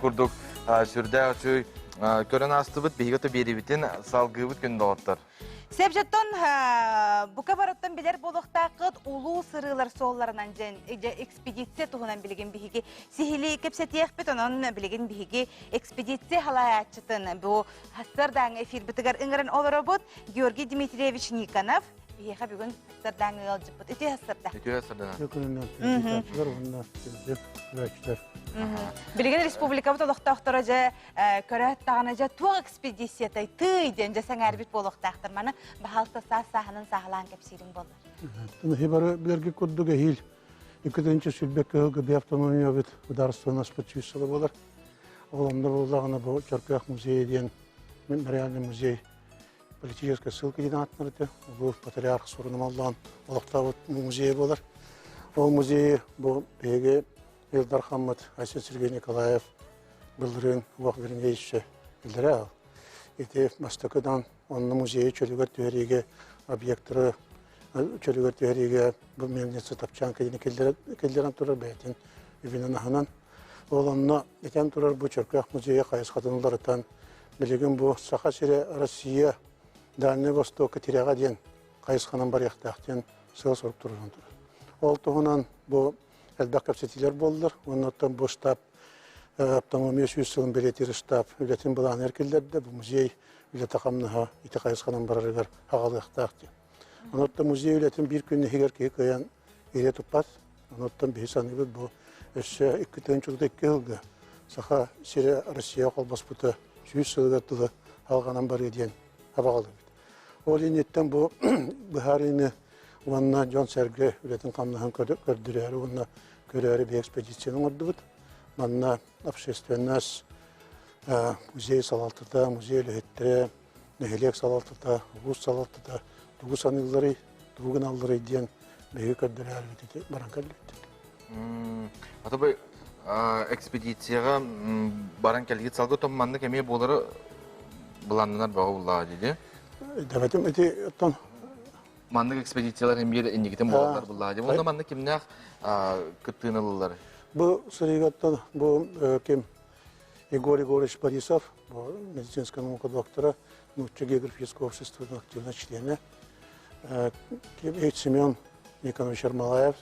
Курдук сүрдээх үчүгэй көрөн аастыбыт, биһиги то биэрибитин салгыыбыт күн доҕоттор. Сэбжеттон бука барыттан билэр буолуохтааххыт улуу сырыылар суолларынан дьэн экспедиция туһунан билигин биһиги сиһилии кэпсэтиэхпит. Онон билигин биһиги экспедиция халааччытын бу сардаҥа эфирбитигэр ыҥыран олоробут Георгий Дмитриевич Никонов биһиэхэ бүгүн сардаҥа ыалдьыппыт. Үтүө сарда. Үтүө сарда. Күнүнэн уонна күндү Билигин республикабыт олохтоохторо дьэ көрөөт даҕаны дьэ туох экспедициятай тыый диэн дьэ сэҥээрбит буолуохтаахтар. Маны баһаалта саас сааһынан сааһылаан кэпсиирин буоллар. Тыныһы бары билэрги курдук эһиил иккитинчи сүлбэк кыһылгы би автономиябыт ударственнаспыт сүүс сыла буолар. Ол онно буоллаҕына бу Чөркөөх музейа диэн мемориальный музей политическая ссылка диэн ааттанар этэ. Улуу патриарх сурунумаллаан олохтообут музейа буолар. Ол музейы бу биһиги Ил Дархаммыт Айсен Сергей Николаев былырыын Уох Гриневиччэ биллэрэ. Ити бастакыдан онно музейы чөлүгэр түһэриигэ объекторы чөлүгэр түһэриигэ бу мельница тапчаан кэлини киллэрэн турар бэйэтин үбүнэн аһынан. Ол онно этэн турар бу Чөркөөх музейа хайысхатын уларытан билигин бу Саха сирэ Россия Дальнай Востокка тирэҕэ диэн хайысханан барыахтаах диэн сыал-сорук туруран турар. Ол туһунан бу элбэх кэпсэтиилэр буоллар. Уонна оттон бу штаб автономия сүүс сылын бэлиэтиир штаб үлэтин былааныгар киллэрдэ. Бу музей үлэтэ-хамнаһа ити хайысханан барарыгар аҕалыахтаах диэн. Онон музей үлэтин биир күн иһигэр киһи кыайан илэ туппат. Онон биһи саныыбыт бу өссө 2 тыһыынча 32 сылга Саха сирэ Россия холбоспута 100 сылыгар тылы алҕанан барыа диэн абаҕалыыбыт. Ол инниттэн бу быһаарыыны уонна дьон-сэргэ үлэтин-хамнаһын көрдөрөөрү уонна көрөөрү биһи экспедицияны оҥордубут. Манна общественность, музей салалтата, музей үлэһиттэрэ, нэһилиэк салалтата, улуус салалтата тугу саныылларый, тугу гыналларый диэн биһиги көрдөрөөрүбүт ити баран кэллибит. Ата бу экспедицияҕа баран кэлгит салгы том маннык эмиэ буолары былааннанар бөҕө буллаҕа дии. Дэбэтим ити оттон маннык экспедициялар эмиэ инникитин буолаллар буллаҕа дии. Онно маннык кимнээх кыттыыны ылаллар? Бу сырыыгаттан бу ким Егор Егорович Борисов, бу медицинская наука доктора, нуучча географического общества активный члены. Семен Никонович Ермолаев,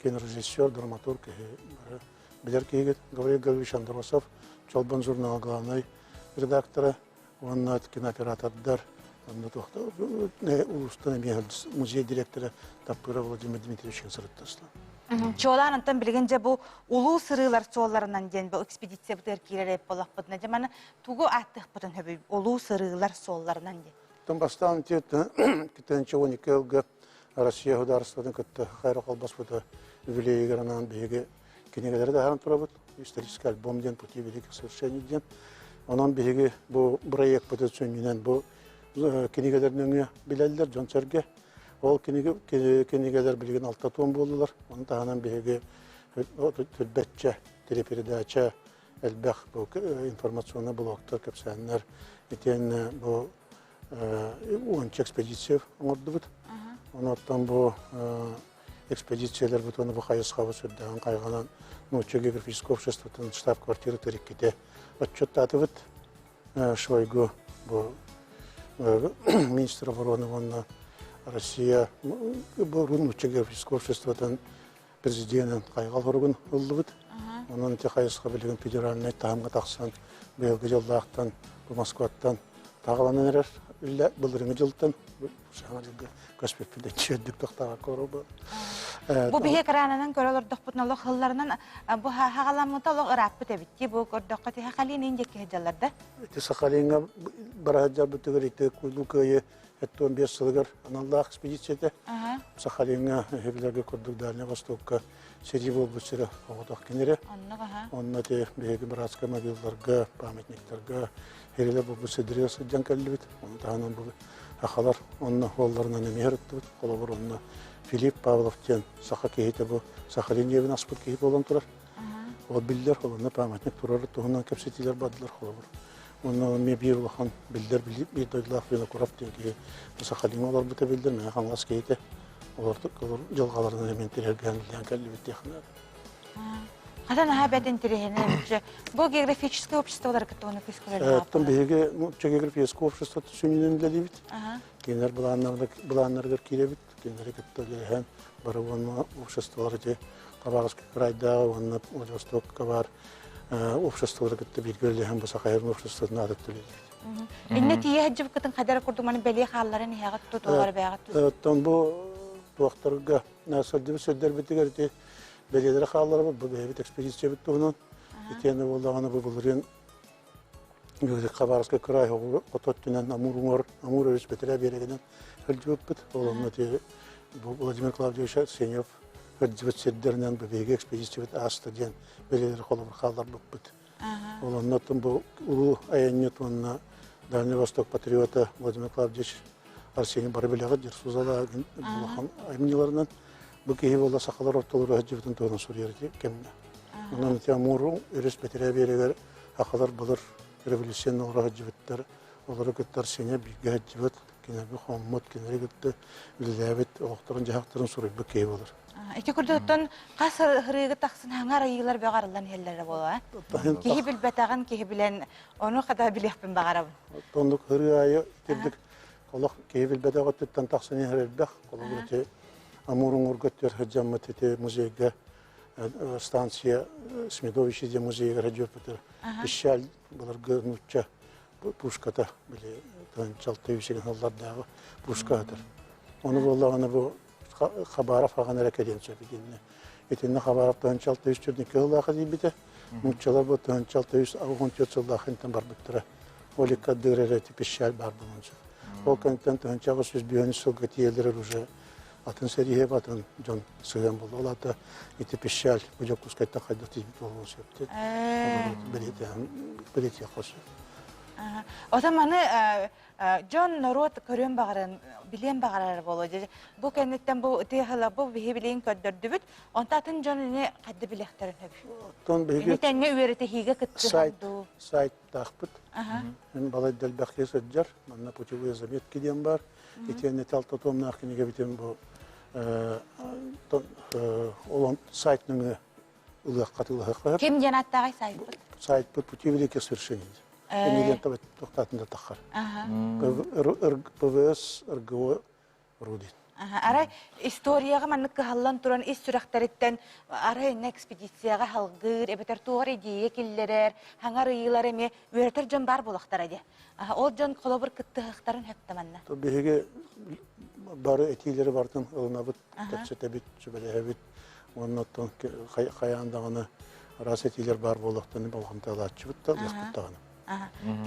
кинорежиссер, драматург, билэр киһигит Гаврил Гаврилович Андросов, Чолбон журнал главный редактора, уонна кинооператордар, улуустан эмиэ музей директора Таппыров Владимир Дмитриевич сырыттаслар. Чуолаан онтон билигин дьэ бу улуу сырыылар суолларынан диэн бу экспедиция бытыгар киирэр эбит буоллахпытына дьэ маны тугу ааттыахпытын сөбүй улуу сырыылар суолларынан диэн. Тон бастаан китенче 12 ылга Россия государствотын кытта хайра холбоспута юбилейигэр анаан биһиги кинигэлэри таһааран турабыт. Исторический альбом диэн пути великих свершений диэн. Онон биһиги бу проекпытын сүнньүнэн бу кинигэлэр нөҥүө билэллэр дьон-сэргэ. Ол кинигэлэр билигин алта том буоллулар. Ону таһынан биһиги түрбэтчэ телепередача элбэх бу информационный блоктар, кэпсээннэр итиэннэ бу уонча экспедиция оҥордубут. Онуоттан бу экспедициялар бутуну бу хайысхабы сүрдээн хайҕанан нуучча географическое обществотын штаб-квартира төрүккүтэ отчуттаатыбыт. Шойгу бу министр обороны уонна Россия бу нуучча географическое обществотын президенин хайҕал хоругун ыллыбыт. Онон ити хайысха билигин федеральнай таһымга тахсан быйылгы дьыллаахтан бу Москваттан таҕаланан эрэр үлэ былырыҥы дьылтан саҥа дьылга көспүппүт эччи тохтааҕа коробу. Бу биһи экранынан көрө олордохпутуна олох хылларынан бу хаҕаламмыта олох ырааппыт эбит дии бу көрдөххө ти Сахалин индиэкки сылдьаллар да? Ити Сахалиҥҥа бара сылдьарбытыгар ити Кулуу кыайы 75 сылыгар аналлаах экспедицията. Сахалиҥҥа эһэбилэргэ курдук Дальний Востокка сэрии буолбут сирэ оҕотох кинире. Онно ити биһиги братскай могилаларга, памятниктарга хэрилэр буолбут сирдэригэр сылдьан кэллибит. Ону таһынан бу сахалар онно уолларынан эмиэ ырыттыбыт. Холобур, онно Филипп Павлов диэн саха киһитэ бу Сахалин диэбин аспыт киһи буолан турар. Ол биллэр, онно памятник турар туһунан кэпсэтиилэр бардылар холобур. Онно эмиэ биир улахан биллэр биир дойдулаах Винокуров диэн киһи Сахалиҥҥа олорбута биллэр, Мэҥэ Хаҥалас киһитэ. Олор дьылҕаларынан эмиэ тирэргээн үлэлээн кэллибит диэххэ наада. Хата наһаа бэт интэриэһинэй эбит. Бу географическое обществолары кытта уонна күскүлэлээх. Оттон биһиги нуучча географическое общество сүнньүнэн үлэлиибит. Кинилэр былааннарыгар киирэбит. Кинилэри кытта үлэлэһэн бары уонна обществолар ити Хабаровскай кыраайдааҕы уонна Владивостокка баар обществолары кытта бииргэ үлэлэһэн бу Саха Сирин обществотын аатыттан үлэлиибит. Иннэ тиийэ сылдьыбыккытын хайдара курдук маны бэлиэ хаалларан иһэҕит тутуолар бэйэҕит. Оттон бу туохтарга сылдьыбыт сирдэрбитигэр ити бэлиэлэри хаалларабыт, бу бэйэбит экспедициябыт туһунан. Итиэннэ буоллаҕына бу былырыын Хабаровскай кыраай хоту өттүнэн Амур уҥуор, Амур өрүс бэтэрээ биэрэгинэн сылдьыбыппыт. Ол онно ити бу Владимир Клавдиевич Арсеньев сылдьыбыт сирдэринэн бу биһиги экспедициябыт ааста диэн бэлиэлэри холобур хаалларбыппыт. Ол онно бу улуу айанньыт уонна Дальний Восток патриота Владимир Клавдиевич Арсений бары билэҕит Дерсузала улахан айымньыларынан бу киһи буолла сахалар ортолоро сылдьыбытын туһунан суруйар кэмҥэ. Онон ити Амуру өрүс бэтэрээ биэрэгэр сахалар былыр революционно олоро сылдьыбыттар, олору кытта Арсений бииргэ сылдьыбыт, кинилэргэ хоммут, кинилэри кытта үлэлээбит, олохторун-дьаһахтарын суруйбут киһи буолар. Ити курдуктан хас ырыыгы тахсын хаҥар айыылар бөҕө арыллан иһэллэрэ буолуо. Киһи билбэтэҕин киһи билэн, ону хата билиэхпин баҕарабын. Оннук ырыы аайы итирдик олох киһи билбэтэх өттүттэн тахсан иһэр элбэх. Холобур ити Амур уҥуорга өттүгэр сылдьаммыт ити музейга станция Смедовичи диэн музейыгар сылдьыбыппытыгар пищаль былыргы нуучча пушката били тыһыынчалта үсүгүн сыллардааҕы пушка сытар. Ону буоллаҕына бу Хабаров хаҕан эрэ кэлиэн сөп итиннэ. Итиннэ Хабаров 1603 сыллаахха тиийбитэ. Нууччалар бу 1684 сыллаах интэн барбыттара. Оликка дыр эрэ пищаль баар буолуон сөп. Ол кэнниттэн 1805 сылга тиийэллэр уже атын сэрииһэ атын дьон сыһыан буолла. Ол аата ити пищаль бу Дьокуускайтан хайдах тиийбит буолуон сөп. Бэлиэтиэххэ сөп. Ота маны дьон норуот көрүөн баҕаран билиэн баҕарар буолуо бу кэнниттэн бу тыаһыла бу биһи билигин көрдөрдүбүт онто атын дьон ини хайда билиэхтэрин сөп Оттон биһиги тэҥҥэ үөрэтиһиигэ кыттыһан дуу сайттаахпыт мин балай да элбэххэ сылдьар манна путевые заметки диэн бар итиэннэ талтотуомнаах кинигэбитин бу ол сайт нөҥүө ылыахха тылыһыахха ким диэн аттааҕай сайтпыт сайтпыт пути великих свершений Эмилиан тоқтатын да таххар. ПВС РГО Рудин. Арай историяҕа маннык кыһаллан туран ис сүрэхтэриттэн арай инна экспедицияҕа халгыыр, эбэтэр туох эрэ идея киллэрэр, хаҥар ыйыылар эмиэ үөрэтэр дьон баар буолахтара дии. Ол дьон холобур кыттыһыахтарын сөптө манна. Биһиги бары этиилэри барытын ылынабыт, кэпсэтэбит, сүбэлэһэбит. Уонна оттон хайаан даҕаны араас этиилэр баар буолуохтарын болҕомтолооччубут да, ылыахпыт даҕаны.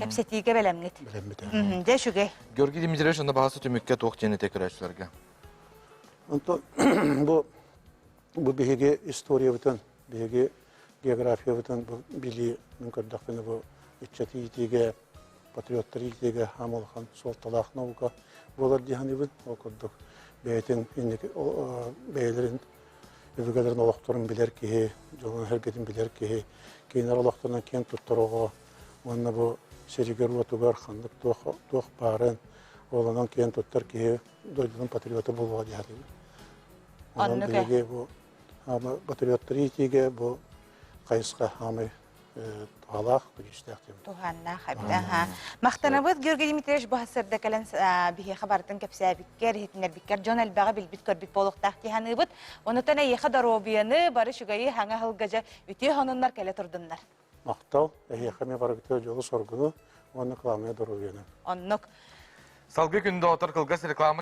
Кэпсэтиигэ бэлэмҥит. Бэлэммит. Дьэ, үчүгэй. Георгий Дмитриевич, онно баҕасы түмүккэ туох диэн этэ көрөөччүлэргэ? Онтон бу бу биһиги историябытын, биһиги географиябытын бу билии мин көрдөхпүнэ бу ыччаты иитиигэ, патриоттары иитиигэ хаам улахан суолталаах наука буолар дии саныыбын. Ол курдук бэйэтин инники бэйэлэрин өбүгэлэрин олохторун билэр киһи, дьонун-сэргэтин билэр киһи, кинилэр олохторунан киэн туттар оҕо уонна бу сиригэр-уотугар ханнык туох туох баарын ол онон киэн туттар киһи дойдутун патриота буолуоҕа дии саныыбын. Онон биһиги бу патриоттары иитиигэ бу хайысха хаамай туһалаах, көдьүүстээх диэн. Туһааннаах эбит. Аха. Махтанабыт Георгий Дмитриевич бу сырда кэлэн биһиэхэ барытын кэпсээбиккэр, иһитиннэрбиккэр дьон элбэҕи билбит-көрбүт буолуохтаах дии саныыбыт. Онутан эйиэхэ доруобуйаны, бары үчүгэйи хаҥа сылга дьэ үтүө сонуннар кэлэ турдуннар. Махтал, эһиэхэ эмиэ барыгытыгар дьолу-соргуну уонна кылааммыйа доруобуйаны. Оннук. Салгыы күндү отор кылгас реклама.